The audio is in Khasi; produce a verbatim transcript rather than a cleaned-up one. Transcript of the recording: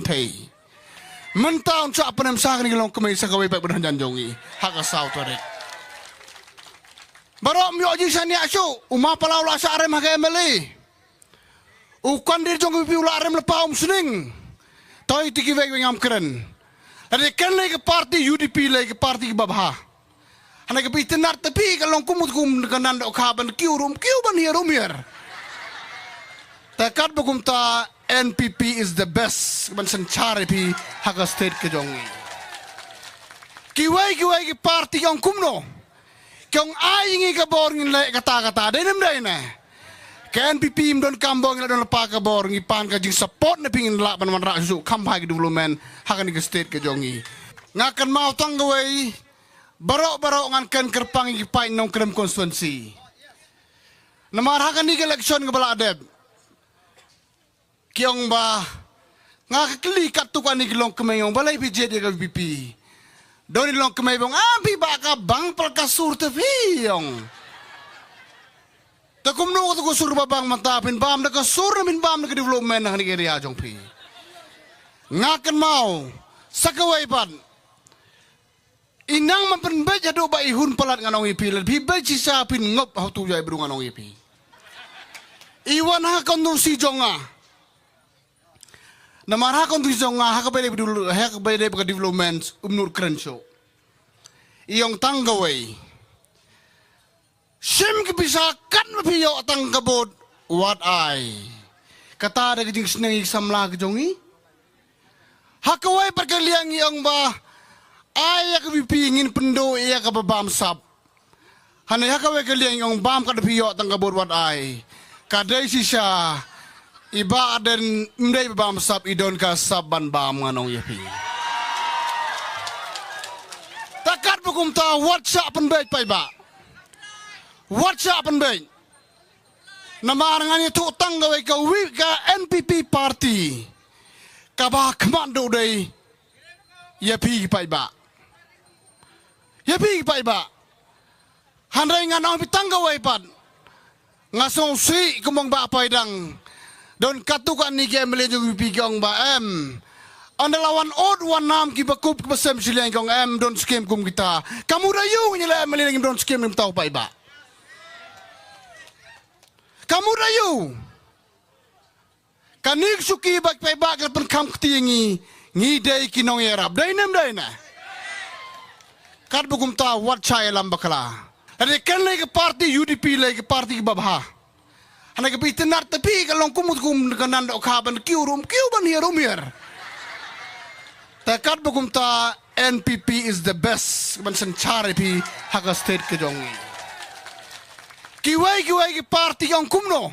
Thei. Mynta un shah pynemshah kane ka longkmie sa kawei pat ban hanjan jong ngi ha ka saw tarik. Baroh ym ïoh jingshaniah shuh, u ma Palau la shah rem ha ka M L A. U candidate jong ka VPP u la rem lypa, um sning. Toi te kiwei kiwei ngam kren. Lada kren lei ka party UDP lei ka party kaba bha. Hana kaba itynnad te phi ka long kum u kum ka nan dohkha ban kiew rum kiew ban hiar rum hiar. Te katba kumta NPP is the best ban synshar ïa phi ha ka state ka jong ngi. Kiwei kiwei ki party ki ong kumno. Ki ong ai ngi ka bor ngin leh kata kata, dei ne ym dei ne. Ka NPP ym don kam bor, ngi la don lypa ka bor, ngi pan ka jingsupport na phi ngin lah ban wanrah shuh kham bha ki development ha kane ka state ka jong ngi. Nga kynmaw tang kawei, baroh baroh ngan kren kyrpang ïa ki paid Nongkrem constituency. Namar ha kane ka election kaba la dep, ki ong ba, nga kylli katto katne ki longkmie, ong balei phi jied ïa ka VPP. Don i longkmie ba ong, ah, phi bah ka bang pal ka sur te phi, ong. Te kumno kata ka sur ba bang mynta, phin bam da ka sur ne phin bam da ka development ha kane ka area jong phi. Nga kynmaw sa kawei pat, i nang man pynbeit haduh ba i hun palat, ngan ong ïa phi, lada phi beit shisha phin ngop ha uto u jaitbru, ngan ong ïa phi. I wan ha ka constituency jong nga. Namar ha ka constituency jong nga, ha kaba ïadei bad, ha kaba ïadei bad ka development, um nud kren shuh. I ong tang kawei, shim ki pisa katba phi ïoh tang ka vote, wat ai. Kata dei ka jingsneng ïa ki samla ka jong ngi. Ha kawei pat ka liang i ong ba, ai ïa ka VPP, ngin pynduh ïa kaba bam sap. Hane ha kawei ka liang i ong bam, katba phi ïoh tang ka vote wat ai. Ka dei shisha, i Bah Ardent ym dei ba bam sap, i don ka sap ban bam, ngan ong ïa phi. Te katba kumta wat shah pynbeit paidbah. Wat shah pynbeit. Namar ngan ïathuh tang kawei, ka VPP, ka NPP party kaba khmat duh dei ïa phi ki paidbah. Ïa phi ki paidbah. Hynrei ngan ong phi tang kawei pat. Nga sngewsih kum ong Bah Paidang. Don katto katne ki MLA jong VPP ki ong ba em, ynda la wan ud wan nam kiba kup kiba sem shiliang ki ong em, don skim kum kita. Ka mut aïu ngi la MLA ngim don skim, ngim tau paidbah. Ka mut aïu? Kane ka shuki ba ki paidbah ki la pynkham kti ïa ngi, ngi dei ki nongïarap. Dei ne ym dei ne? Katba kumta wat shah ïalam bakla. Lada kren lei ka party UDP lei ka party kaba bha. Hana kaba itynnad te phi ka long kum u kum ka nan dohkha ban kiew rum kiew ban hiar rum hiar. Te katba kumta NPP is the best ban synshar ïa phi ha ka state ka jong ngi. Kiwei kiwei ki party ki ong kumno.